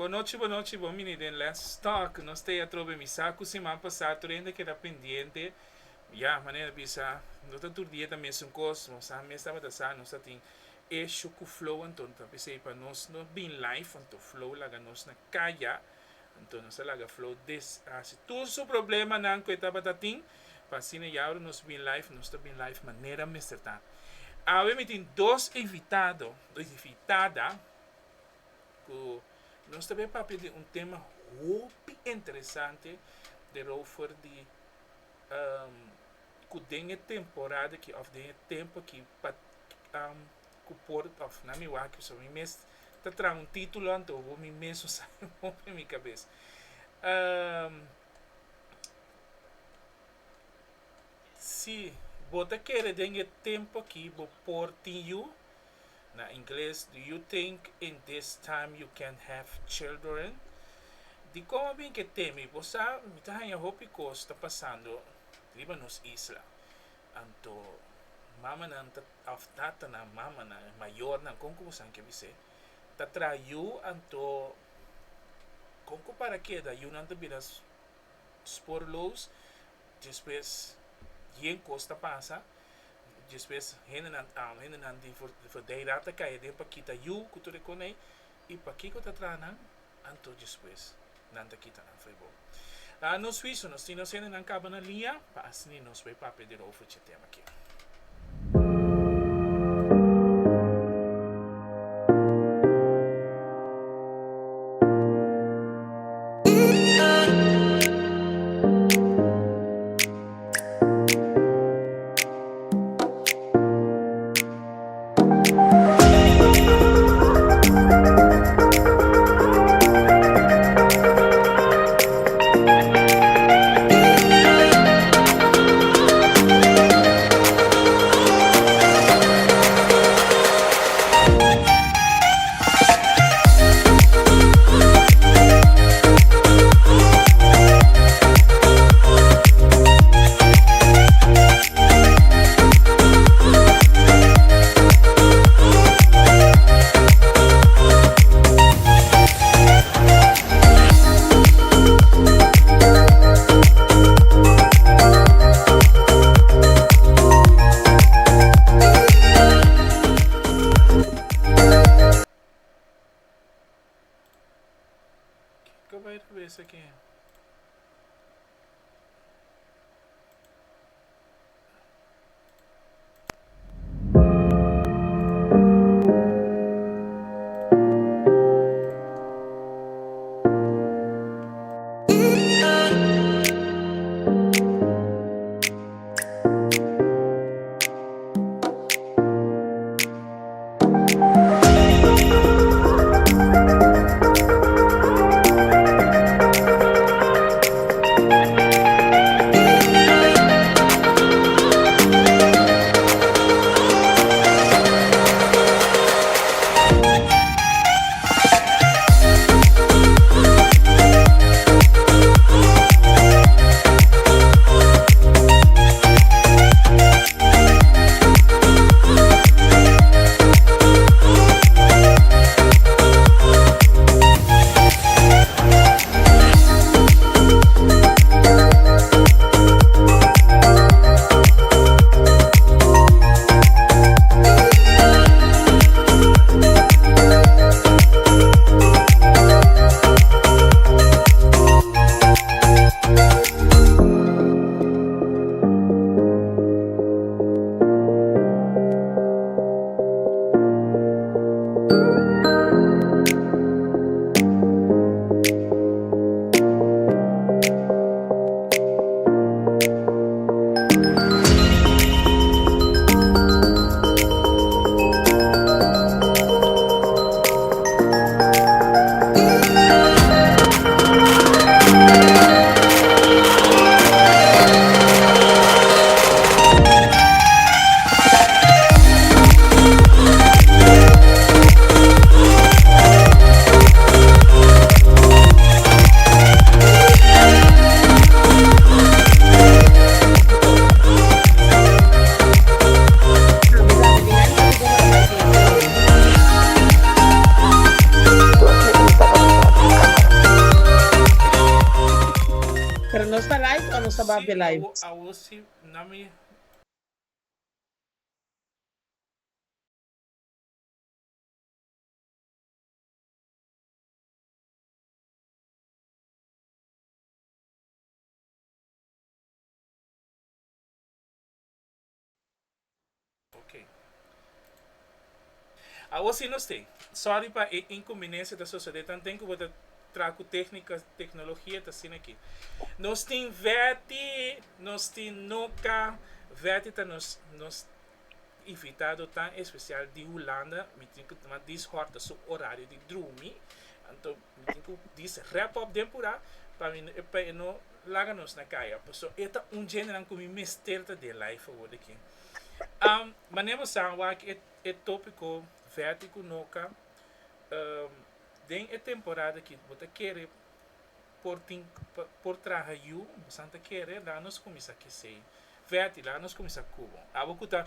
Bon nochi bon nochi bon bini den Let's Talk nos ta e atrobe mi sa ku siman pasa tur hende keda pendiente ya manera bisa no ta tur dia ta mesun kos nos sa mes tabata sa nos ta tin esho ku flow anto ta p'esei pa nos no bin live anto flow laga nos na kaya anto nos a laga flow des hasi tur su problemanan ku e tabata tin pa asina ya ora nos bin live nos ta bin live manera mester ta awe mi tin dos invitado dos invitada. Ku nos ta bay papia di un tema hopi interesante derover di ku den e temporada aki of den e tempo aki pa ku por of na mi wak pasobra mi mes ta traha un titulo anto bo mi mes no sa hopi mi kabes. Si bo ta kere den e tempo aki bo por tin yu? Na ingles, Do you think in this time you can have children? Dikon a bin ke temi? Bo sa, mi ta haña hopi kos ta pasando riba nos isla. Anto mamanan ta, òf tatanan, mamanan, mayornan, kon ku bo san ke bis'é, ta traha yu, anto kon ku para keda yunan ta bira spoorloos, despues yen kos ta pasa. Despues hendenan hendenan di verdijraad ta kai aden pa kita yu ku tur e konei i pakiko ta traha nan anto despues nan ta kita nan for e bo. Nos huiso nos tin nos hendenan kaba na liña pa asina nos bai papia di rover dje tema aki. Kiko bai revés aki? si, papia live. awo, awo si, nami. Ok. Awo si nos tin. Sorry pa e inconveniencia ta sosode tanten cu bo ta traha cu tecnica, tecnologia ta asina aki. Nos tin Vetty, nos tin Noka. Vetty ta nos nos invitado tan especial di Hulanda. Mi tin cu tuma dis hor ta su horario di drumi. Anto mi tin cu dis wrap up den pura pa mi pa e no laga nos na caya. Paso e ta un djendenan cu mi mester ta den live awor di aki. Um, manera bo sa wak e e tópiko Vèti ku Noka den e temporada aki bo ta kere por tin por traha yu bo san ta kere laga nos kuminsá kesei Vèti laga nos kuminsá ku bo abo ku ta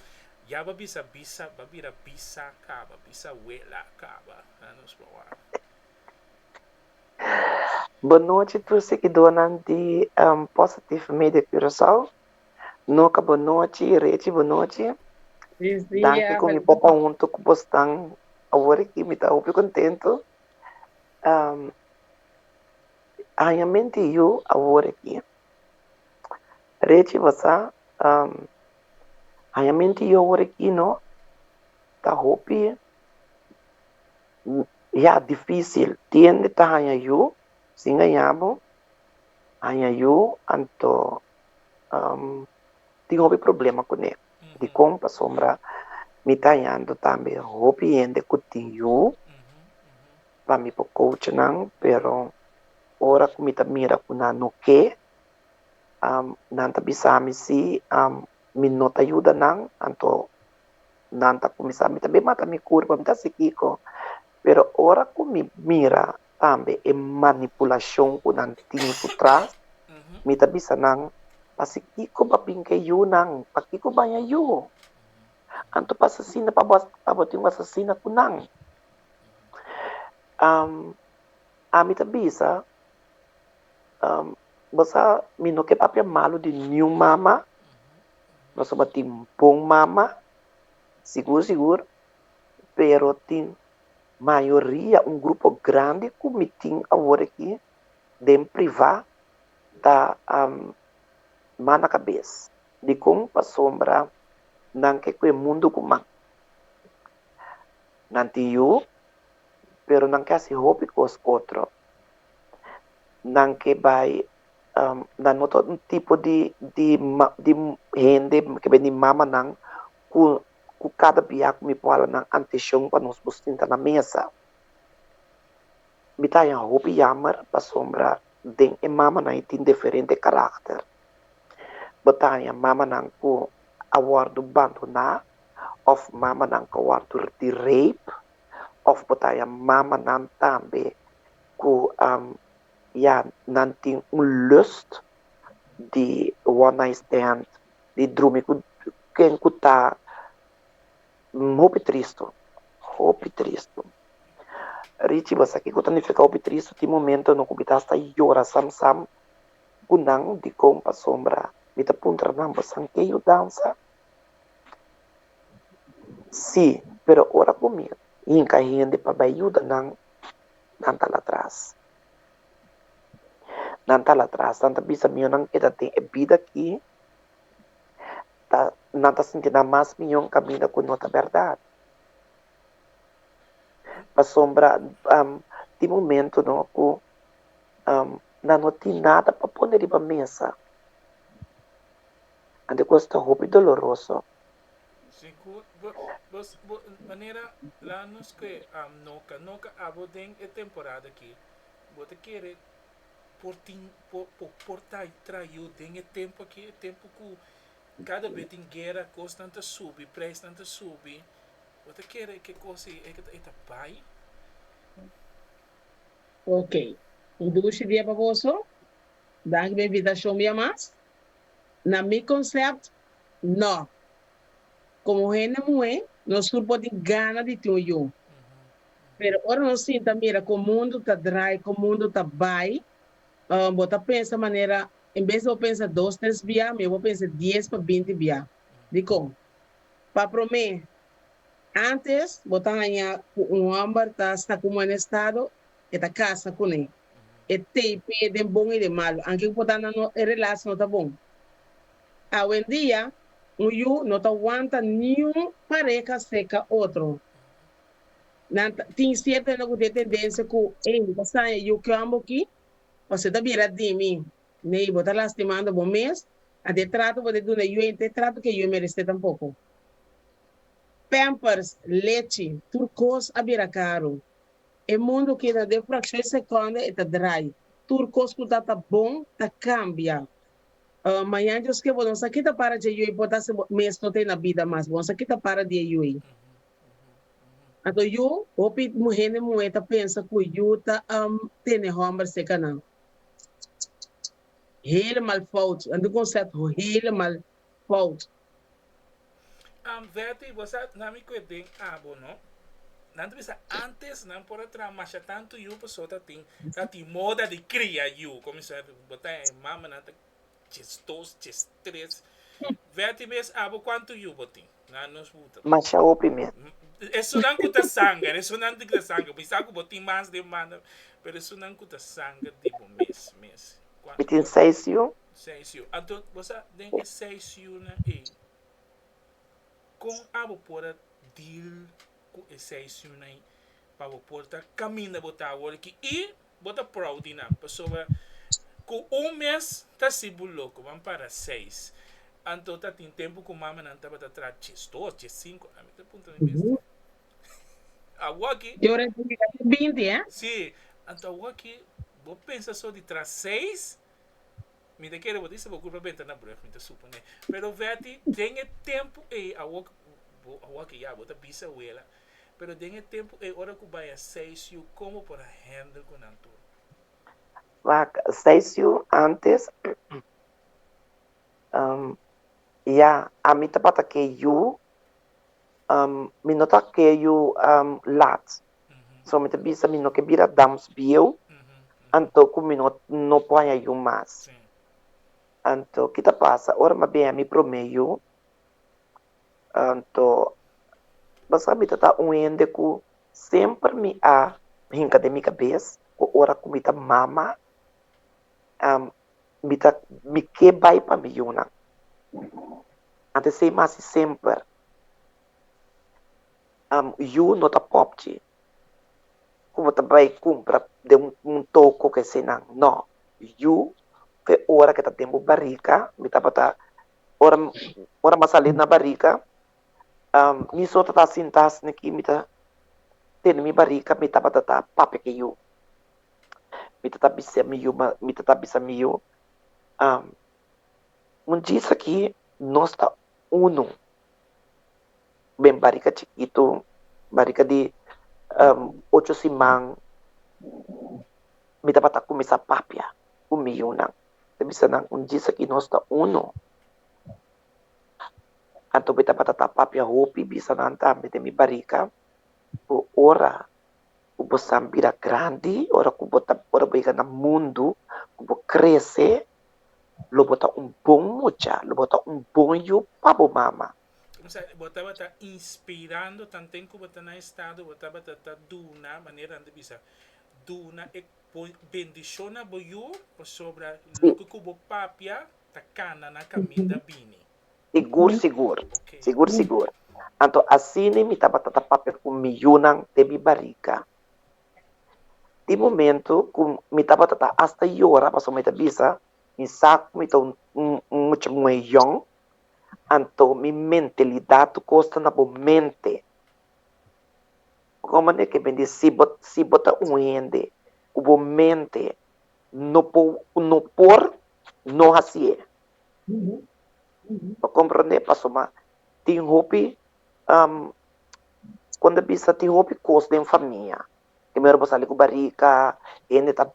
ya bo a bisa bisa bo a bira bisa kaba bisa wela kaba laga nos por wak. Bon nochi tur siguidónan di Positive Media Curaçao. Noka bon nochi, Rechi bon nochi. Feliz Danki dia, ku mi feliz por ta huntu ku bosnan awor aki, mi ta hopi kontentu. Um, hañamenti yu awor aki. Rechi bo sa, um, hañamenti yu awor aki no ta hopi ya difísil. Tiende ta haña yu sin gaña bo, haña yu anto tin hopi problema kuné. Dikon? Pasobra mi ta hañando tambe hopi hende ku tin yu pa mi por coach nan, pero ora ku mi ta mira ku nan no ke, nan ta bisa mi si mi no ta yuda nan, anto nan ta kuminsá mi ta bin mata mi kurpa, mi ta hasi kiko. Pero ora ku mi mira tambe e manipulashon ku nan tin su tras, mi ta bisa nan, Pasikiko bo a bin ku e yunan? Pakiko bo haña yu? Anto pa asesina pa bo pa bo tin un asesina ku nan. Ami ta bisa, bo sa mi no ke papia malu di niun mama, pasobra tin bon mama, sigur sigur, pero tin Mayoria, un grupo grandi ku mi tin awor aki den privá ta man na kabes. Dikon? Pasobra nan ke ku e mundu ku man. Nan tin yu, pero nan ke hasi hopi kos otro. Nan ke bai, nan no ta un tipo di di di hende ke bini mamanan ku ku kada bia ku mi por hala nan anteshon pa nos por sinta na mesa. Mi ta haña hopi yammer pasobra den e mamanan e tin diferente karakter. Bo ta haña mamanan ku a wòrdu bandoná òf mamanan ku a wòrdu di rape òf bo ta haña mamanan tambe ku ya nan tin un lust di one night stand di drumi ku ken ku ta hopi tristu, hopi tristu. Richie, bo sa kiko ta nifiká hopi tristu? Tin momentonan ku mi ta hasta yora sam sam ku nan dikon pasobra mi ta puntra nan, Bosan ke yudansa? Sí, pero ora ku mi hinka hende pa bai yuda nan, nan ta latras. Nan ta latras, nan ta bisa mihó nan keda den e bida aki, ta nan ta sinti nan mas mihó kaminda ku no ta bèrdat. Pasobra tin momento no ku nan no tin nada pa pone riba mesa. Anto e kos ta hopi doloroso. Sigur, bo, bo, bo, manera la nos ke noka, noka abo den e temporada aki, bo ta kere por tin, por, por, por ta trayu den e tempo aki, e tempo ku kada be tin guera, kosnan ta subi, prijsnan ta subi, bo ta kere ke kos ei e ta bai? Ok. Un dushi dia pa boso. Danki pa e invitashon bia mas. Na mi concept, no. Como hende muhe, nos tur por tin gana di tin un yu. Pero ora nos sinta mira con mundo ta draai, con mundo ta bay, bo ta pensa manera En bes di bo pensa dos, tres bia, mi bo pensa 10 pa 20 bia. Dikon? Pa promé, antes bo ta haña ku un hòmber ta sta ku un estado, e ta kasa kuné. E teipe den bon i den malu. Anke ku por ta nan no, e relatie no ta bon. Awendia, un yu no ta wanta niun pareha seka otro. Nan ta, tin sierto hende ku tin e tendensia ku, ey, mi ta saña yu kèmbo aki, pasobra e ta bira di mi. Nee, bo ta lastimando bo mes, anto e trato bo ta duna e yu ei no ta e trato ku e yu meresé tampoko. Pampers, lechi, tur kos a bira karu. E mundu keda den frakshon di sekonde e ta drai. Tur kos ku ta ta bon ta kambia. Mañan Dios ke bo no sa kita para dje yu ei por ta si bo mes no ta na bida mas. Bo no sa kita para di e yu ei. Anto yu, hopi hende muhé ta pensa ku yu ta tene hòmber serka nan. Helemaal fout. Anto konsepto helemaal fout. Verti, bo sa na mi kue den abo no. Nan ta bisa antes nan por a traha masha tantu yu pasobra ta tin ta tin moda di kria yu. Kuminsá bo ta e mamanan ta djesdos, djestres. Verti mes abo kuantu yu bo tin? Na nos buta. Masha hopi mes. Esunnan ku ta sanger, esunnan ku ta sanger. Mi sa ku bo tin mas demanda, pero esunnan ku ta sanger di bo mes mes. Mi tin seis yu. Seis yu. Anto bo sa den e seis yunan ei, kon abo por a deal ku e seis yunan ei pa bo por ta kaminda bo ta awor aki i bo ta proud di nan? Pasobra ku un mes ta hasi bo loko, ban para seis. Anto ta tin tempu ku mamanan tabata traha 12, 15, ami ta puntra mi mes, awor aki. Te ora ta yega te 20, eh? Si, anto awor aki bo pensa so di traha seis? Mi ta kere bo ta bisa bo culpa benta na brug, mi ta supone. Pero Vetty, den e tempo ey, awor bo, awor ki ya, bo ta bisa wela, pero den e tempo ey, ora cu bai a seis yu, con bo por a handle cu nan tur? Wak, seis yu antes, um, ya, ami tabata ke yu, um, mi no ta ke yu um, laat. So mi ta bisa mi no ke bira dams bieu, anto ku mi no no por haña yu mas. Anto ki ta pasa ora mi a bin haña mi promé yu, anto pasobra mi ta ta un hende ku semper mi a hinka den mi kabes ku ora ku mi ta mama mi ta mi ke bai pa mi yunan. Anto esei mi hasi semper. Yu no ta pòpchi ku bo ta bai kumpra den un toko ku eseinan. No, yu ku e ora ku e ta den bo barika, mi tabata ora ora mi a sali na barika, mi so tabata sinta asin'aki, mi ta tene mi barika, mi tabata ta papia ku e yu. Mi ta ta bisa mi yu, mi ta ta bisa mi yu, un djis aki nos ta unu. Ben barika chikitu, barika di ocho siman, mi tabata kuminsá papia ku mi yunan. Ta bisa nan un djis aki nos ta unu. Anto mi tabata ta papia hopi, bisa nan tambe den mi barika ku ora ku bo sa bira grandi, ora ku bo ta ora bo yega na mundu, ku bo krese, lo bo ta un bon mucha, lo bo ta un bon yu pa bo mama. Bo tabata inspirando tanten ku bo ta na estado, bo tabata ta duna, manera nan ta bisa, duna e bendishon na bo yu pasobra loke ku bo papia ta kana na kaminda bini. Sigur, sigur. Sigur, sigur. Anto asina mi tabata ta papia ku mi yunan den mi barika. Tin momento ku mi tabata ta asta yora pasobra mi ta bisa, mi sa ku mi ta un mucha muhé yòn, Anto mi mentelidat tur kos ta na bo mente. Kon manera ke bende si bo si bo ta un hende ku bo mente no por no por no hasié. Bo komprondé? Pasobra tin hopi kon ta bisa tin hopi kos den famia. Primero bo sali ku barika, hende ta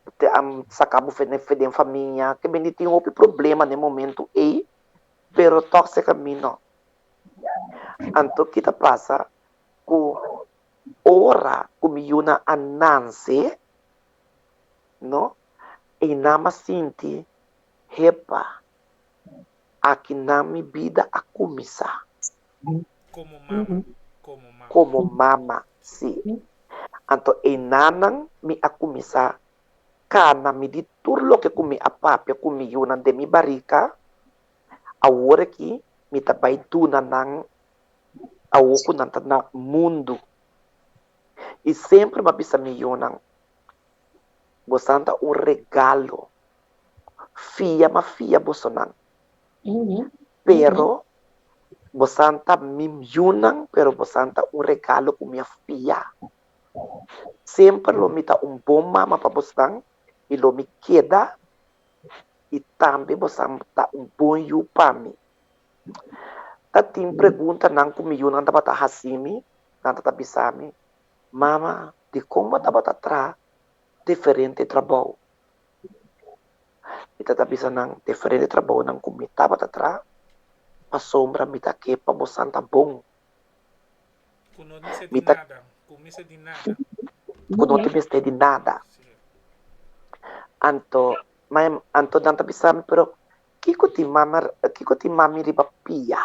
saka bo den famia. Ke bende tin hopi problema den momento ei. Pero tòg se kamino. Anto ki ta pasa ku ora ku mi yunan a nanse, no, einan a sinti Hepa, aki nan mi bida a kuminsá. Komo mama, komo mama. Komo mama, sí. Anto einanan mi a kuminsá kana mi di tur loke ku mi a papia ku mi yunan den mi barika, awor aki mi ta bai duna nan awor ku nan ta na mundu. I semper mi a bisa mi yunan, Bosan ta un regalo. Fia m'a fia bosonan. Pero bosan ta mi yunan, pero bosan ta un regalo ku mi a fia. Semper lo mi ta un bon mama pa bosan i lo mi keda i tambe bosan ta un bon yu pa mi. Ta tin preguntanan ku mi yunan tabata hasi mi, nan tabata bisa mi, Mama, dikon bo tabata traha diferente trabou? Mi tabata bisa nan, Diferente trabounan ku mi tabata traha pasobra mi ta ke pa bosan ta bon. Ku no mester Mi di ta nada, ku mester di nada. ku no tin mester di nada. Sí. Anto, anto nan ta bisa mi, pero kiko tin mama, kiko tin mami riba pia?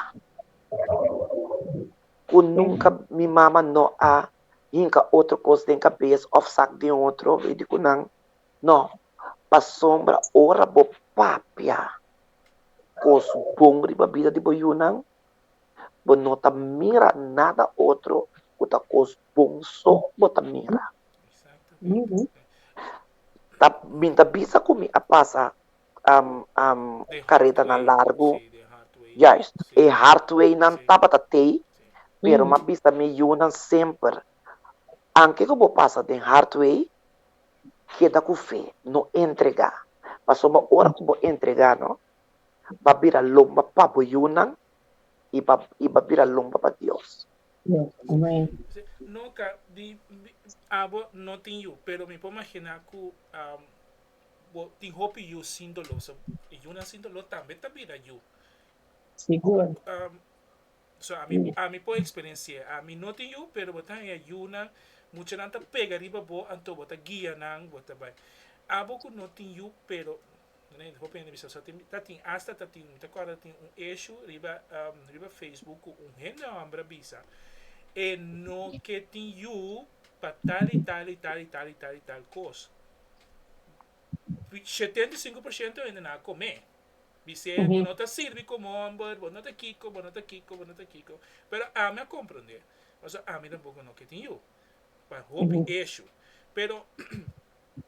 Ku nunka mi mama no a hinka otro kos den kabes òf sak den otro, mi di ku nan, no, pasobra ora bo papia kos bon riba bida di bo yunan, bo no ta mira nada otro ku ta kos bon so bo ta mira. Ta mi ta bisa ku mi a pasa karetanan largu, juist, e hard waynan tabata tei, pero mi a bisa mi yunan semper, anke ku bo pasa den hard way, keda ku fe, no entregá, pasobra ora ku bo entregá no, Ba bira lomba pa bo yunan i ba i ba bira lomba pa Dios. Amen. No ka di abo no tin yu, pero mi por imaginá ku bo tin hopi yu sin doló. So e yunan sin doló tambe ta bira yu. Sigur. So ami ami por experienci'é. Ami no tin yu, pero bo ta haña yunan, muchanan ta pega riba bo, anto bo ta guia nan, bo ta bai. Abo ku no tin yu, pero Hopi hende bisa, ta tin, hasta ta tin, mi ta kòrda tin un issue riba, riba Facebook ku un hende hòmber a bisa e no ke tin yu pa tal i tal i tal i tal i tal i tal kos. 75% hendenan a kom'é. Bis'é bo no ta sirbi komo hòmber, bo no ta kiko, bo no ta kiko, bo no ta kiko. Pero ami a komprondé, pasobra ami tampoko no ke tin yu pa hopi issue. Pero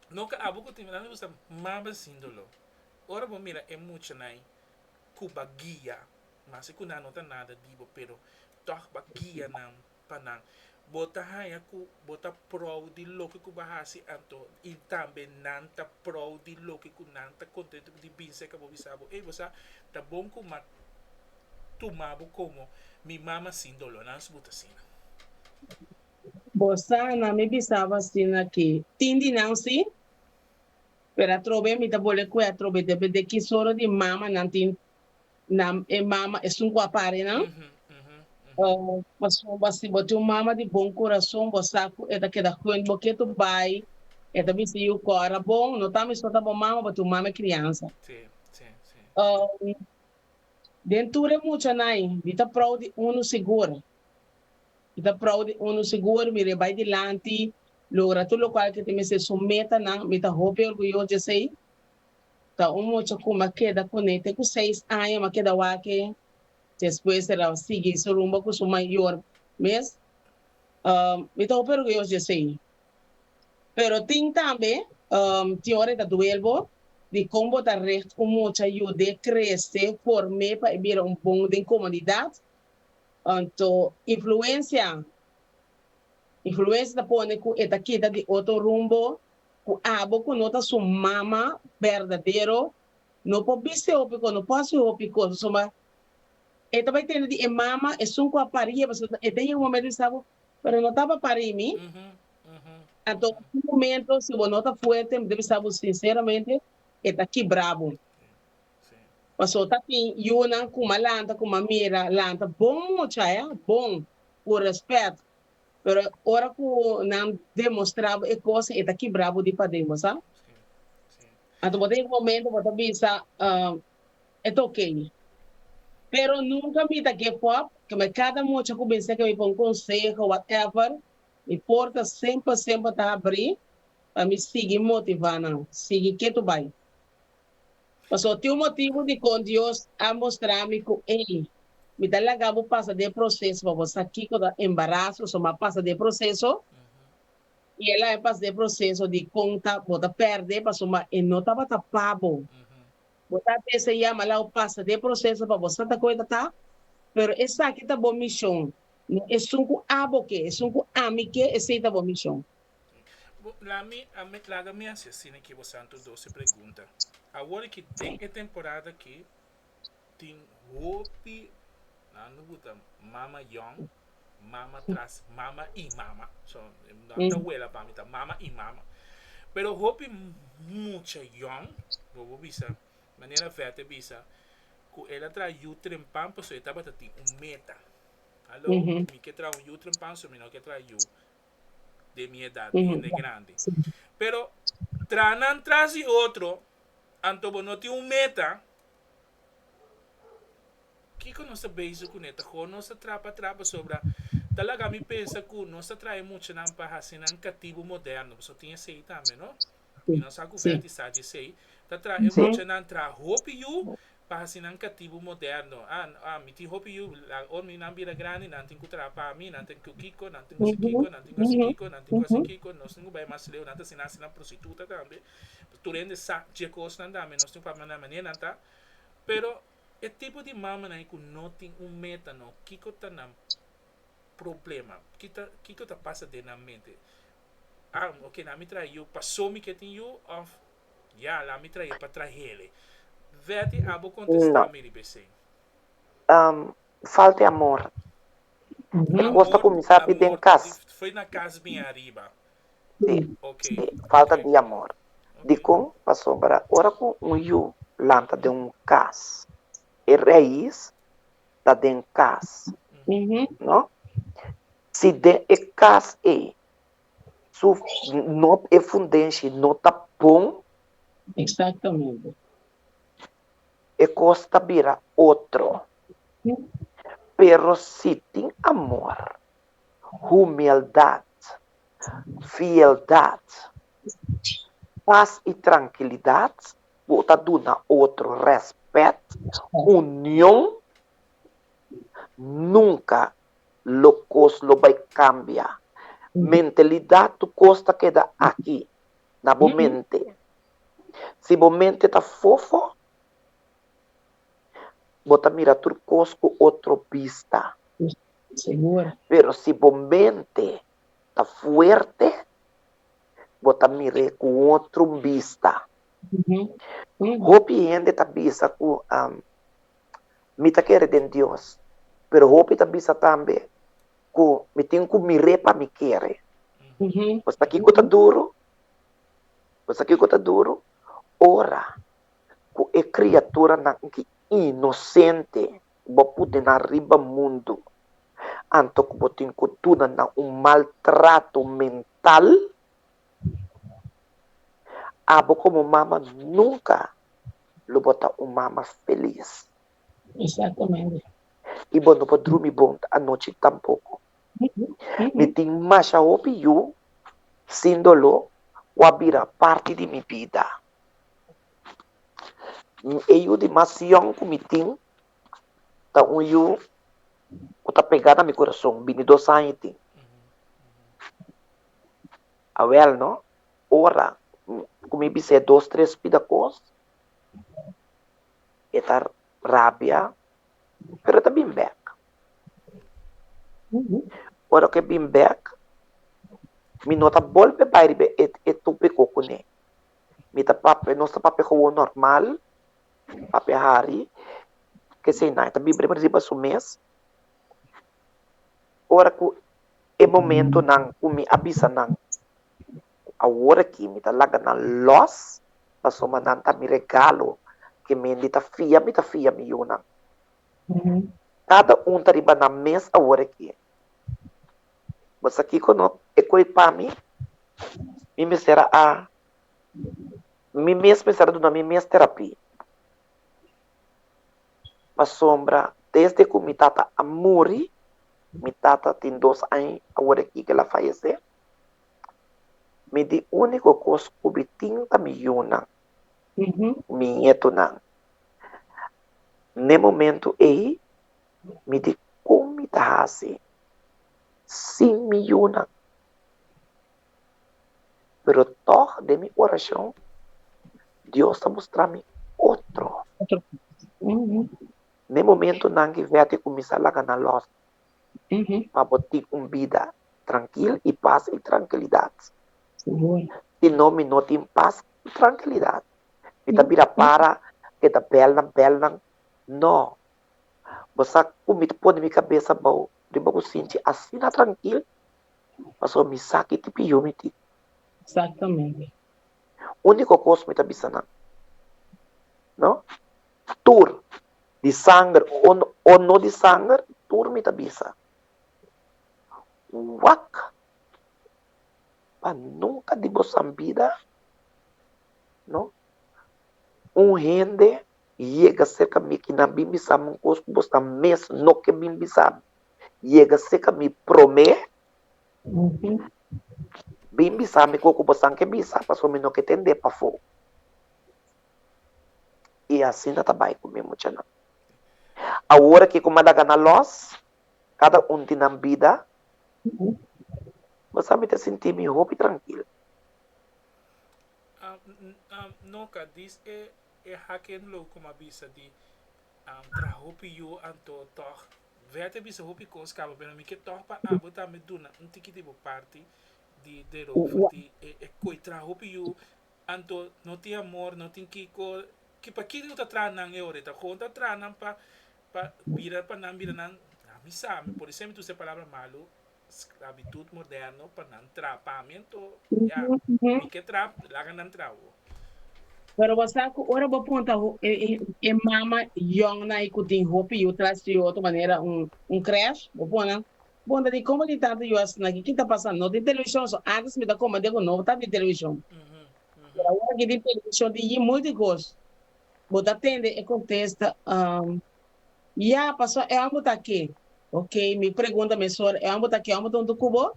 No ka abo ku tin nan gusta mama sin doló. Ora bo mira e muchanan ku ba guia, maske ku nan no ta nada di bo, pero tòg ba guia nan pa nan. Bo ta haña ku bo ta prou di loke ku bo a hasi anto i tambe nan ta prou di loke ku nan ta kontentu di bin serka bo bisa bo, ey bo sa ta bon ku m'a tuma bo komo mi mama sin doló. Nan su buta asina. Bo sa na mi bisaba asina ki tin di nan si, pero atrobe mi ta bole kue atrobe depende ki soro di mama nan tin nan e mama esun ku a pari nan. Pasobra si bo tin un mama di bon kurason bo sa ku e ta keda hunt bo ketu bai e ta bisa yu kòrda bon no ta mi so ta bo mama bo tin un mama e kriansa. Den tur e muchanan ei mi ta proud di unu sigur. Mi ta proud di unu sigur, mi rebai dilanti, logra tur locual ke ta mester su metanan, mi ta hopi orguyoso di esey. Ta un mucha cu mi a keda cune te cu seis aña, mi a keda wak e, despues el a sigui su rumbo cu su mayor mes. Mi ta hopi orguyoso di esey. Pero tin tambe, tin ora e ta duel bo, di con bo ta recht un mucha yud'e crece, form'e pa e bira un bon den comunidad. Anto influencia, influencia ta pone cu e ta kita di otro rumbo cu abo cu no ta su mama berdadero no por biste hopi cos, no por haci hopi cos pasobra e ta bay tende di e mama esun cu a pari'e pasobra e ta yega un momento di bisa bo pero no taba pari mi, anto un momento si bo no ta fuerte mi ta bisa bo sinceramente e ta kibra bo. Paso ta tin yunan ku m'a lanta ku m'a mira lanta bon mucha ya, bon, ku rèspèt, pero ora ku nan demostrá bo e kos e ta kibrá bo di paden, bo sa. Anto bo tin momento bo ta bisa, e ta ok. Pero nunca mi ta give up, ke mi cada mucha ku bin seka mi pa un conseho, whatever, mi porta semper semper ta habri pa mi sigui motiva nan, sigui ketu bai. Pasobra tin un motibu dikon Dios a mustra mi ku, ey, mi ta laga bo pasa den e proseso pa bo sa kiko ta embaraso, so mi a pasa den e proseso, i el a pasa den e proseso di kon ta bo ta pèrdè pasobra e no tabata pa bo. Bo ta deseá mi a laga bo pasa den e proseso pa bo sa ta kon e ta ta, pero esaki ta bo mishon, no esun ku abo ke, esun ku ami ke, esei ta bo mishon. Bo, la mi, a mi, laga mi hasi asina ki bo santo 12 pregunta. Awor ki den e temporada ki tin hopi, nan no gusta mama yong, mama tras mama y mama. So, nan ta wela pa mi ta mama y mama. Pero hopi mucha yong, bo bo bisa, manera Vete bisa, ku el a traha yu trempan pasobra e tabata tin un meta. Hallo, mi ke traha un yu trempan so mi no ke traha yu de mi edad, di hende grandi. Pero traha nan tras di otro, anto bo no tin un meta, kiko nos ta bezig kuné? Ta gewoon nos ta trapa trapa pasobra ta laga mi pensa ku nos ta traha e muchanan pa hasi nan katibu moderno, pasobra tin esei tambe, no? Mi no sa ku Verti sa dje esei. Ta traha e muchanan traha hopi yu pa hasi nan katibu moderno. Ah, ah, mi tin hopi yu, la ora mi nan bira grandi, nan tin ku traha pa mi, nan tin ku kiko, nan tin ku hasi kiko, nan tin ku hasi kiko, nan tin ku hasi kiko, nos tin ku bai mas leu, nan ta asina hasi nan prostituta tambe. Tur hende sa dje kosnan tambe, nos tin ku papia nan manera nan ta. Pero e tipo di mamanan ku no tin un meta no, kiko ta nan problema? Kita, kiko ta pasa den nan mente? Ah, ok, nan mi traha yu paso mi ke tin yu of Ya, la mi trae pa trahele. Veti, abo kontestá No. mi riba esei. Um, falta e amor. E kos ta Amor, kuminsá pi den amor, kas. di, foi na kas bin ariba. Sí, Ok, sí, falta ok, di amor. ok. Dikon? Pasobra ora ku un yu lanta den un kas, e rais ta den kas, no? Si den e kas ei su no e fundenshi no ta bon. Exactamente. E kos ta bira otro. Pero si tin amor, humildad, fieldad, pas i trankilidad, bo ta duna otro rèspèt, union, nunka lo kos lo bai kambia. Mentalidat tu kos ta keda aki, na bo mente. Si bo mente ta fofo, bo ta mira tur kos ku otro bista. Pero si bo mente ta fuerte, bo ta mir'é ku otro bista. Hopi hende ta bisa ku Mi ta kere den Dios, pero hopi ta bisa tambe ku mi tin ku mir'é pa mi kere. Bo sa kiko ta duru? Bo sa kiko ta duru? Ora ku e kriaturanan ki inosente bo pone nan riba mundu, anto ku bo tin ku duna nan un maltrato mental, abo komo mama nunka lo bo ta un mama felis. Exactamente. I bo no por drumi bon anochi tampoco. Mi tin masha hopi yu sin doló ku a bira parti di mi bida. E yu di mas yòn ku mi tin ta un yu ku ta pegá na mi kurason, bini dos aña e tin. Awèl no, Ora ku mi bis'é dos tres pida kos, e ta rabia, pero e ta bin bèk. Ora ku e bin bèk, mi no ta bolbe bai riba e tópiko kuné. Mi ta papia, nos ta papia gewoon normal, papia hari, keseinan e ta biba riba su mes. Ora ku e momentonan ku mi a bisa nan ku awor aki mi ta laga nan lòs pasobra nan ta mi regalo ke mendi ta fia mi ta fia mi yunan. Kada un ta riba nan mes awor aki. Bo sa kiko no? E koe pa mi, mi mester a. Mi mes mester a duna mi mes terapia. Pasobra desde ku mi tata a muri, mi tata tin dos aña awor aki ku el a fayesé, mi di úniko kos ku mi tin ta mi yunan, mi ñetonan. N'e momento ei mi di kon mi ta hasi sin mi yunan? Pero tòg den mi orashon Dios ta mustra mi otro. N'e momentonan ki Vèti kuminsá laga nan lòs pa bo tin un bida trankil i pas i trankilidat. Si no mi no tin pas i trankilidat. Mi ta bira para keda bèlnan bèlnan. No. Bo sa ku mi ta pone mi kabes abou riba ku sinti asina trankil Pasobra mi sa ki tipo yu mi tin. Exactamente. Úniko kos mi ta bisa nan, no? Tur, di sanger o o no di sanger, tur mi ta bisa. Wak pa nunka di bosan bida, no? Un hende yega serka mi ki nan bin bisa mi un kos ku bosan mes no ke bin bisa mi. Yega serka mi promé, bin bisa mi kiko ku bosan ke bisa, pasobra mi no ke tendé pafó. I asina ta bai ku mi muchanan. Awor aki ku mi a laga nan lòs, kada un tin nan bida, bo sa mi ta sinti mi hopi trankil. Noka, dis e haken lo ku mi a bisa di Traha hopi yu anto tòg Wet a bisa hopi kos kaba pero mi ke tòg pa abo tambe duna un tiki di bo parti di derover di e e koi traha hopi yu anto no tin amor no tin kiko ki pa kiko ta traha nan e ora ta kon ta traha nan pa pa bira pa nan bira nan mi sa mi por esei mi ta usa e palabra malu sklabitut moderno pa nan traha pa mi anto ya mi ke traha laga nan traha awo. Pero bo sa ku ora bo punta e mama yòngnan i ku tin hopi yu tras di otro manera un un krèsh, bo pone punta di komo tin tantu yu asina aki, ki ta pasa? No tin televishon, so antes mi ta komprende ku no tabatin televishon, pero awor aki tin televishon tin yi multi kos. Bo ta tende e kontesta, Ya, pasobra e hòmber ta aki. Ok, mi pregunta mesora, e hòmber ta aki, e hòmber ta huntu ku bo?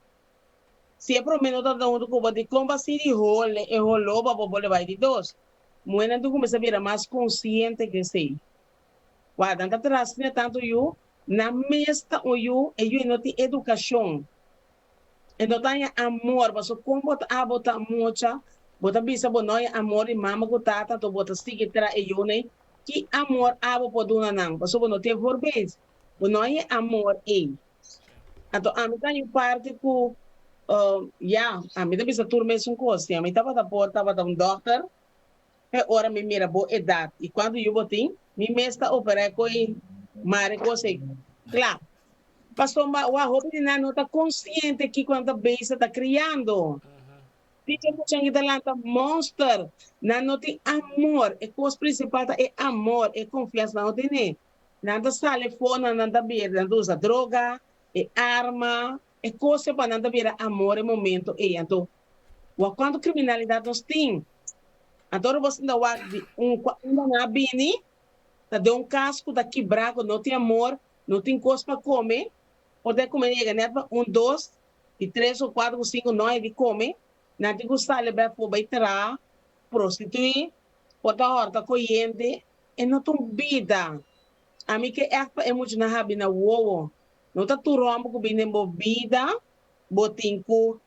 Si e promé no tabata huntu ku bo, dikon bo a sigui hole e holó pa bo por bai di dos? Muhénan tin kuminsá bira mas konsiente ku esei. Wak, nan ta traha asina tantu yu, nan mes ta un yu, e yu no tin edukashon, e no ta haña amor, pasobra kon bo ta abo ta mucha, bo ta bisa bo no haña amor di mama ku tata, anto bo ta sigui traha e yunan, ki amor abo por duna nan? Pasobra bo no tin voorbeeld, bo no haña e amor ei. Anto ami ta un parti ku ya, ami ta bisa tur mesun kos. Si ami tabata por tabata un dòkter, e ora mi mira bo edat i kuantu yu bo tin, mi mes ta operá e koi mare kos ei kla. Pasobra wak hopi di nan no ta konsiente kiko nan ta bezig ta kriando. Tin muchanan ki ta lanta monster, nan no tin amor. E kos prinsipal ta e amor, e konfiansa nan no tene. Nan ta sali afó, nan nan ta bira, nan ta usa droga, e arma, e kosnan pa nan ta bira amor e momento ei. Anto, wak kuantu kriminalidat nos tin? Anto ora bo sinta wak di un kua unda nan a bini, ta den un kas ku ta kibrá, ku no tin amor, no tin kos pa kome, por ta e kuminda yega nèt pa un, dos, di tres o kuater ku sinku no hay di kome, nan tin ku sali bai afó bai traha, prostituí, por ta hòrta koyente. E no ta un bida. Ami ke ègt pa e muchanan habi na wowo. No ta tur hòmber ku bin den bo bida bo tin ku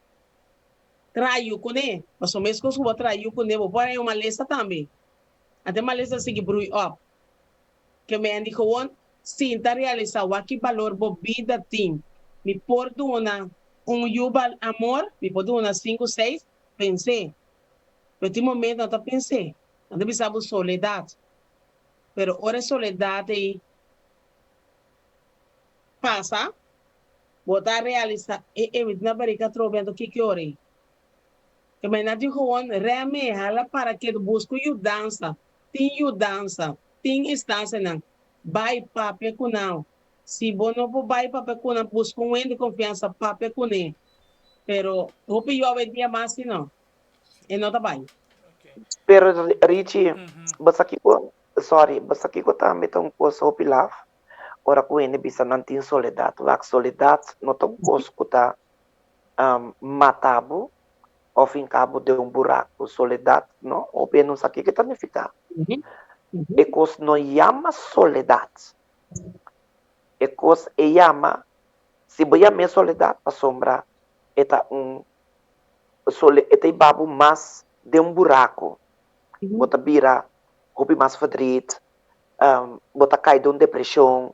traha yu kuné. Pasobra meskos ku bo traha yu kuné bo por haña un malesa tambe. Anto e malesa ta sigui brui òp. Ke men di gewon sinta realisá wak ki balor bo bida tin. Mi por duna un yu amor, mi por duna sinku, seis, pens'é. Pero tin momento no ta pens'é. Nan ta bisa bo soledad, pero ora e soledad ei pasa, bo ta realisa, e e mi tin na barika atrobe, anto kiko ora ei? Te manera di gewoon reme, hala para ketu, buska un yudansa, tin yudansa, tin instansianan, bai papia ku nan. Si bo no por bai papia ku nan, buska un hende di konfiansa, papia kuné. Pero hopi yòwe dia mas si no, e no ta bai. Ok. Pero Richie, bo sa kiko, sorry, bo sa kiko tambe ta un kos hopi laf? Ora ku hende bisa nan tin soledat. Wak, soledat no ta un kos ku ta mata bo òf hinka bo den un buraku. Soledat, no, hopi hende no sa kiko e ta nifiká. E kos no yama soledat. E kos e yama, si bo yam'é soledat pasobra e ta un sole e ta hiba bo mas den un buraku. Bo ta bira hopi mas verdriet, bo ta kai den un depreshon.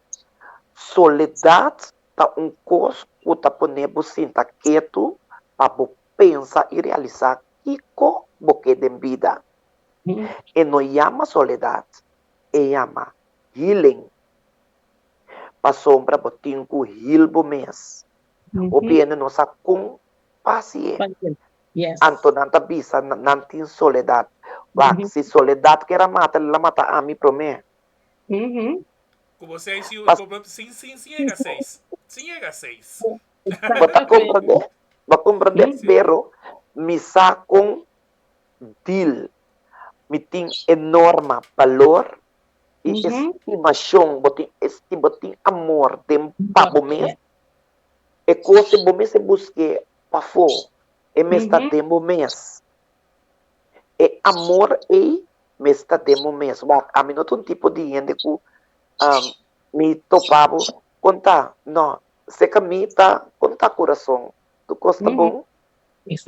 Soledat ta un kos ku ta pone bo sinta ketu pa bo pensa i realisá kiko bo ke den bida. E no yama soledat, e yama healing. Pasobra bo tin ku heal bo mes. Hopi hende no sa kon pa hasié. Anto nan ta bisa nan tin soledat. Wak, si soledat ker a mata, el a mata ami promé. Ku bo seis yu, ku bo sin sin sin yega seis. Sin yega seis. Bo ta komprendé? Bo a komprendé? Pero mi sa kon deal. Mi tin e norma, balor i estimashon. Bo tin esti, bo tin amor den pa bo mes. E kos ei bo mester busk'é pafó, e mester ta den bo mes. E amor ei mester ta den bo mes. Wak, ami no ta un tipo di hende ku mi topa bo, kon ta? No, seka mi ta kon ta kurason, tur kos ta bon.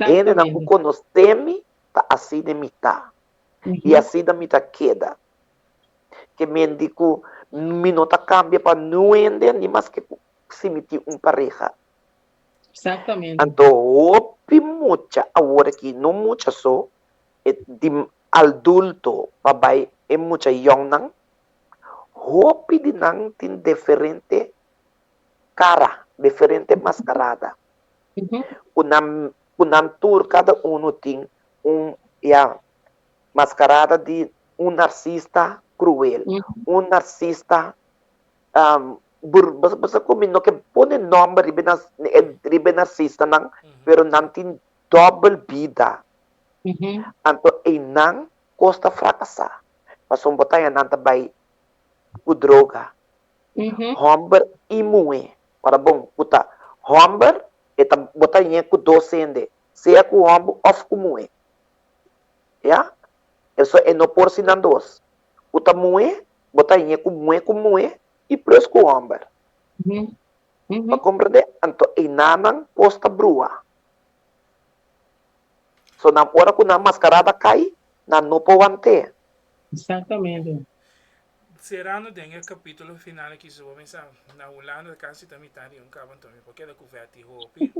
Hendenan ku konosé mi ta asina mi ta, i asina mi ta keda. Ke men di ku mi no ta kambia pa niun hende, ni maske ku si mi tin un pareha. Exactamente. Anto hopi mucha awor aki, no mucha so, e di adulto pa bai e mucha yongnan, hopi di nan tin diferente cara, diferente mascarada. Cu nan, cu nan tur cada uno tin un, ya, mascarada di un narcista cruel, un narcista Bur, bo sa ku mi no ke pone nòmber riba e nas, riba e narsistanan, pero nan tin dòbel bida. Anto einan kos ta frakasá. Pasobra bo ta haña nan ta bai ku droga. Hòmber i muhé. Ora bon, ku ta hòmber, e ta, bo ta hañ'é ku dos hende, sea ku hòmber òf ku muhé. Ya? Eso e no por si nan dos. Ku ta muhé, Bo ta hñe ku muhé ku muhé i plus ku hòmber. Bo a komprendé? Anto einanan kos ta brua. So nan ora ku nan maskarada kai, nan no por want'é. Exactamente. Serando den e kapítulo final aki so bo pensa na Hulanda kasi ta mitad di un kaba anto mi por keda ku Vetty hopi.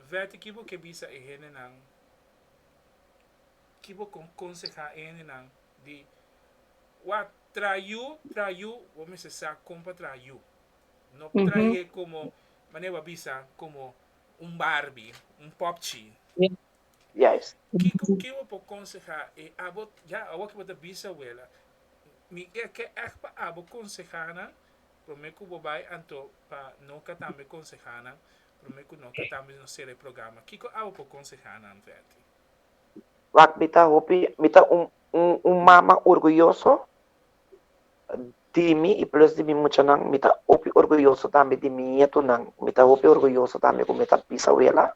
Vetty ki bo ke bisa e hendenan ki bo kon konsehá e hendenan Di, Wak, traha yu, traha yu, bo mester sa kon pa traha yu. No trahe komo, manera bo a bisa, komo un Barbie, un popchi. Juist. Kiko, ke bo por konsehá e abo, ya awor ke bo ta bisa wela, mi e ke ègt pa abo konsehá nan promé ku bo bai anto pa Noka tambe konsehá nan promé ku Noka tambe nos sera e programa. Kiko abo por konsehá nan, Verty? Wak mi ta hopi, mi ta un un un mama orguyoso di mi i plus di mi muchanan, mi ta hopi orguyoso tambe di mi ñetunan, mi ta hopi orguyoso tambe ku mi ta bisawela.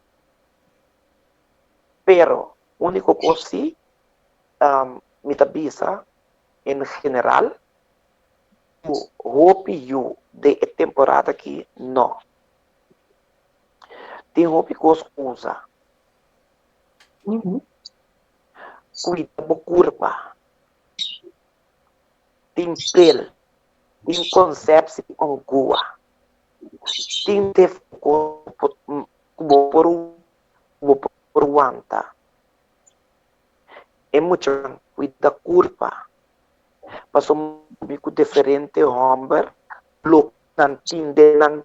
Pero úniko kos si mi ta bisa en general ku hopi yu den e temporada aki no. Tin hopi kos ku usa. Cuida bo curpa. Tin pel, tin conceptie ongua, tin cu bo por bo por wanta. E muchanan cuida curpa, pasobra mi cu diferente homber lo nan tin den nan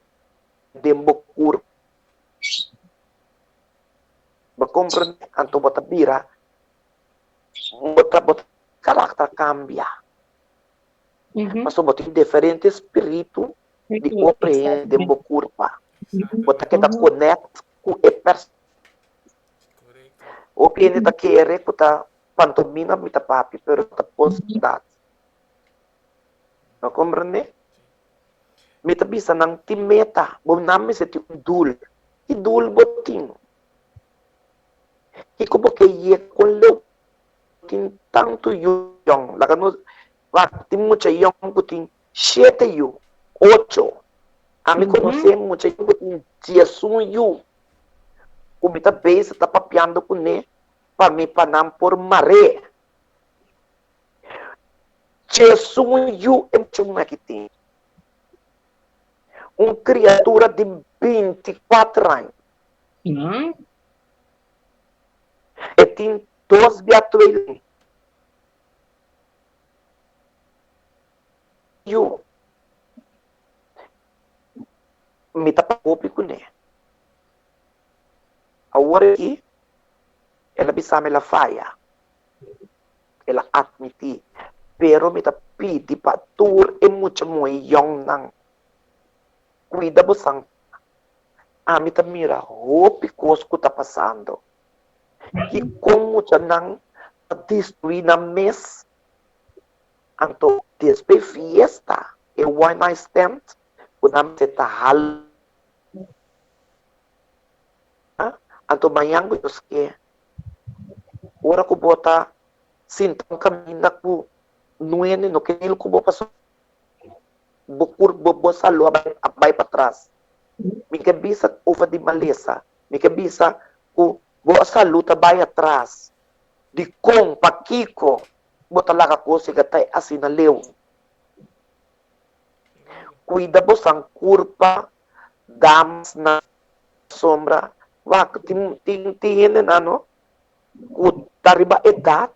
den bo curpa. Bo comprende? Anto bo ta bira, bo ta, bo karakter kambia. Pasobra bo tin diferente spiritu di otro hende den bo kurpa. Bo ta keda connect ku e persona. Hopi hende ta kere ku ta. pantomina mi ta papia, pero ta posdat. Bo komprendé? Mi ta bisa nan tin meta, bo nan mester tin un doel. Ki doel bo tin? Kiko bo ke yega? Kon leu tin tantu yu yòn? Laga nos wak, tin mucha yòn ku tin shete yu, ocho. Ami konosé mucha yòn ku tin diesun yu, ku mi ta bezig ta papiando kuné pa mi pa nan por mar'é. Diesun yu e mucha muhé aki tin. Un kriatura di 24 aña. E tin dos bia tweeling. Yu. Mi ta papia hopi kuné. Awor aki el a bisa mi el a faya. El a atmití. Pero mi ta pidi pa tur e mucha muhé yòngnan kuida bosan. Ami ta mira hopi kos ku ta pasando. I kon muchanan ta destruí nan mes. Anto despues fiesta, e one night stand ku nan mester ta hala, anto mañan ku Dios ke, ora ku bo ta sinta un kaminda ku nuende no ke dil ku bo pasobra bo kur bo bo salú a bai a bai patras. Mi ke bisa over di malesa, mi ke bisa ku bo salú ta bai atras. Dikon? Pakiko bo ta laga kos yega ta asina leu? Kuida bosan kurpa, damas na sombra. Wak, tin tin tin hendenan no ku ta riba edat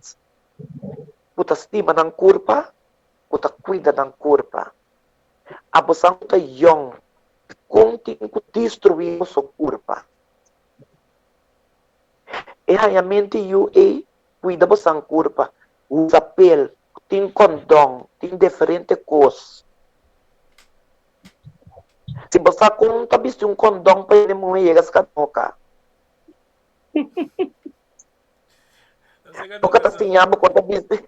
ku ta stima nan kurpa, ku ta kuida nan kurpa. Abosan ku ta yòn, dikon tin ku destruí boso kurpa? E hañamento yu ei kuida bosan kurpa, usa pel, tin kondon, tin diferente kos. Si bo sa kon ta bisti un kondon pa hende muhé yega ska noka. Noka ta siña bo kon ta bisti,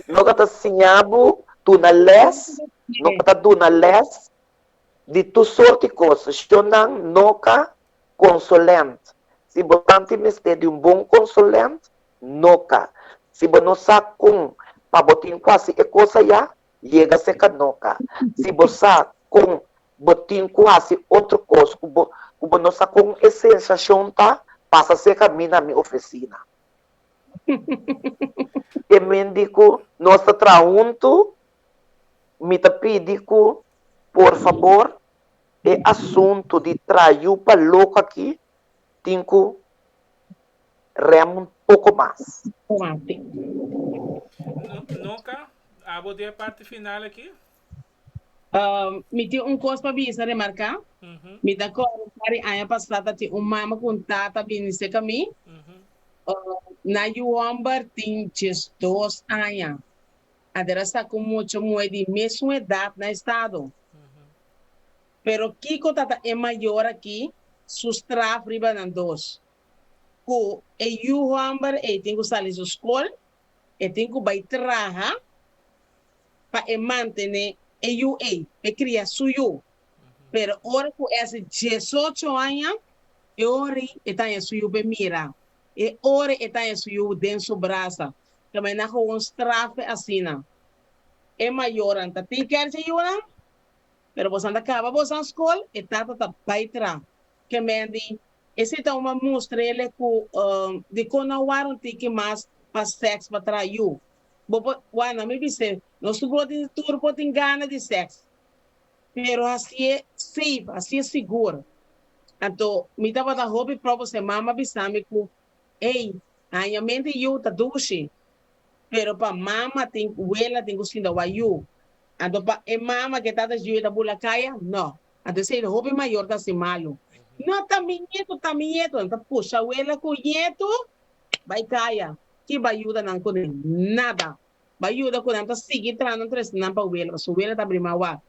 noka ta siña bo duna lès, noka ta duna lès di tur sorti kos. Shonnan noka konsulent. Si bo tanti mester di un bon konsulent, noka. Si bo no sa kon pa bo tin ku hasi e kos ayá, yega serka noka. Si bo sa kon bo tin ku hasi otro kos ku bo ku bo no sa kon e sensashon ta, pasa serka mi na mi ofisina. E men di ku nos ta traha huntu, mi ta pidi ku por fabor e asuntu di traha yu pa loko aki tin ku rem un poko mas. Noka, abo den e parti final aki? Mi tin un kos pa bisa remarká. Mi ta kòrda un par di aña pasá ta tin un mama ku un tata bini serka mi. Nan yu hòmber tin 12 aña. Adera sa ku mucha muhé di mesun edat na estado. Pero kiko ta ta e mayor aki su straf riba nan dos? Ku e yu hòmber ei tin ku sali su skol, e tin ku bai traha pa e mantené e yu ei, pa e kria su yu. Pero ora ku e hasi 18 aña, e ora ei e ta haña su yu pa e mira. E ora ei e ta haña su yu den su brasa. Ta bai na gewoon straf asina. E mayornan ta tin ker dje yunan, pero bosan ta kaba bosan skol, e tata ta bai tra. Ke men di, esei ta un mustra ele ku dikon no wara un tiki mas pa sèks pa tra yu. Bo por, wak, mi bis'é, nos tur por tin, tur por tin gana di sèks, pero hasié safe, hasié sigur. Anto mi tabata hopi probo se mama bisa mi ku Ey, hañamento yu ta dushi, pero pa mama tin wela tin ku sinta wak yu. Anto pa e mama ke tata yu ta bula kaya? No. Anto esei ta hopi mayor ta hasi malu. No, ta mi ñetu, ta mi ñetu. Nan ta pusha wela ku ñetu bai kaya. Ki bai yuda nan kuné? Nada. Bai yuda ku nan ta sigui traha nan trese nan pa wela, pasobra wela ta brima wak.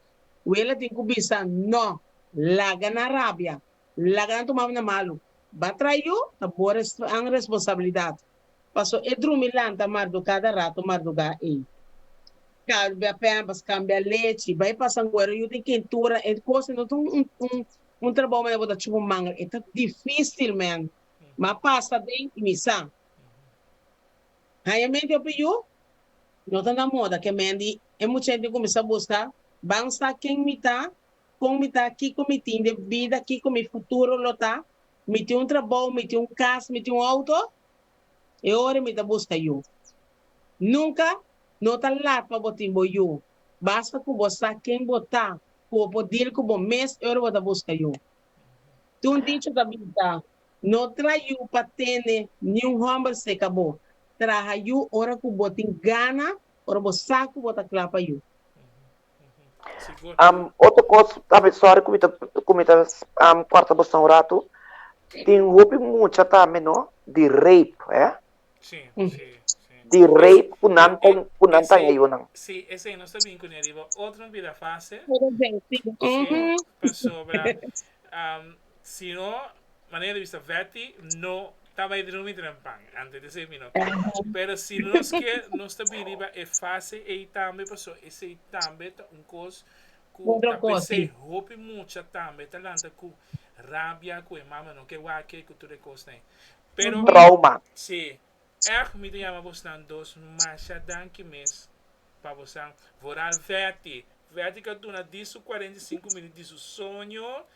Wela tin ku bisa no, laga nan rabia. Laga nan tuma na malu. Ba trae yu ta bo an responsabilidat. Paso e drumi lanta mardu kada rato mardugá ei. Kambia pèmpers, kambia lechi, bai pasa ngwera yu tin kentura, e kos no ta un un un trabou manera bo ta chupa un mangel, e ta difísil man. Ma pasa den i mi sa. Haña mente hopi yu no ta na moda ke men di e mucha tin kuminsá buska ban sa ken mi ta, kon mi ta, kiko mi tin den bida, kiko mi futuro lo ta, mi tin un trabou, mi tin un kas, mi tin un outo, e ora mi ta buska yu. Nunka no ta lat pa bo tin bo yu, basta ku bo sa ken bo ta, ku bo por deal ku bo mes e ora bo ta buska yu. Tin un dicho ta bisa, No traha yu pa tene niun hòmber seka bo. Traha yu ora ku bo tin gana, ora bo sa ku bo ta kla pa yu. Um, otro kos, tambe, sorry ku mi ta, ku mi ta um, kòrta boso un ratu. Tin hopi mucha tambe, no, di rape, eh? Sí, sí, sí. Di rape ku nan ta, ku nan ta Esei, yunan. sí, esei nos ta bin kuné riba otro bira fase. Sí. Sí, pasobra um, si no, manera di bisa Betty no ta bai drumi trempan, antes di esei mi no ke. Pero si nos ke, nos ta bin riba e fase ei tambe, paso esei tambe ta un kos ku Otro ta kos, p'esei sí. hopi mucha tambe ta lanta ku rabia, ku e mama no ke wak ku tur e kosnan ei. Pero, Trauma. sí, ègt mi ta yama bosnan dos masha danki mes pa bosan. Vooral Vetty. Vetty ka duna di su 45 minüt di su soño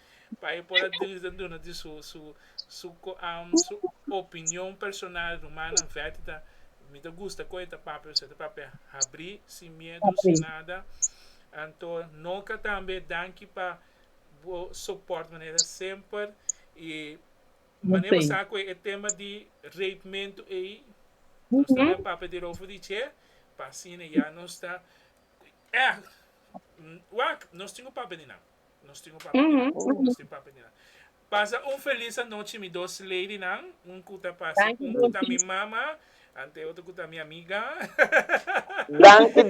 pa e por a duna di su su su su opinion personal. Rumannan, Vetty ta mi ta gusta kon e ta papia, pasobra e ta papia habrí, sin miedu, sin nada. Anto Noka tambe danki pa bo support manera semper i Manera bo sa ku e tema di rapementu ei, nos ta bai papia di rofu di dje, pa asina ya nos ta, eh, wak, nos tin ku papia di nan, nos tin ku papia di nan, nos tin ku papia di nan. Pasa un felis anochi mi dos ladynan, un ku ta pasa, un ku ta mi mama, ante otro ku ta mi amiga. Danki,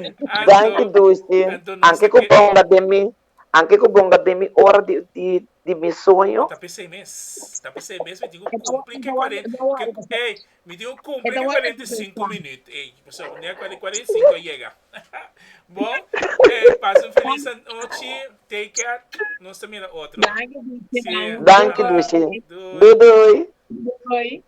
danki Anto, Dushi, anto nos anke ta ku ke. bonga den mi Anke ku bonga den mi ora di di di mi soño. Ta p'esei mes, ta p'esei mes mi tin ku kumpli ke kuarenta, ke, ey, mi tin ku kumpli ke 45 minüt, ey, pasobra ne 45 a yega. Bon, eh, pasa un felis anochi, take care, nos ta mira otro. Sí, Danki bye, Dushi. doei. Doei doei. Doei.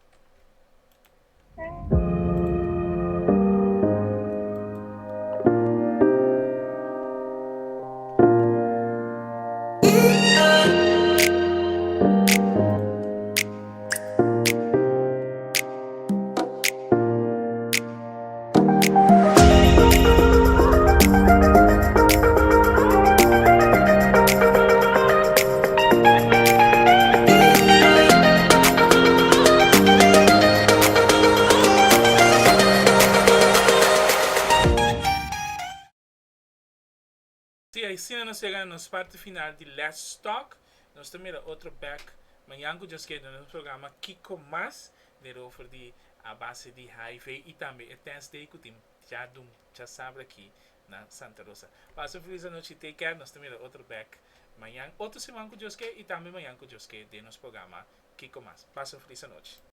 Sí, asina nos yega na nos parti final di Let's Talk. Nos ta mira otro bek mañan ku Dios kere den nos programa Kiko Mas derover di a base di HIV i tambe e test day ku tin djadun djasabra aki na Santa Rosa. Pasa un feliz anochi, take care, nos ta mira otro bek mañan otro siman ku Dios ke i tambe mañan ku Dios ke den nos programa Kiko Mas. Pasa un feliz anochi.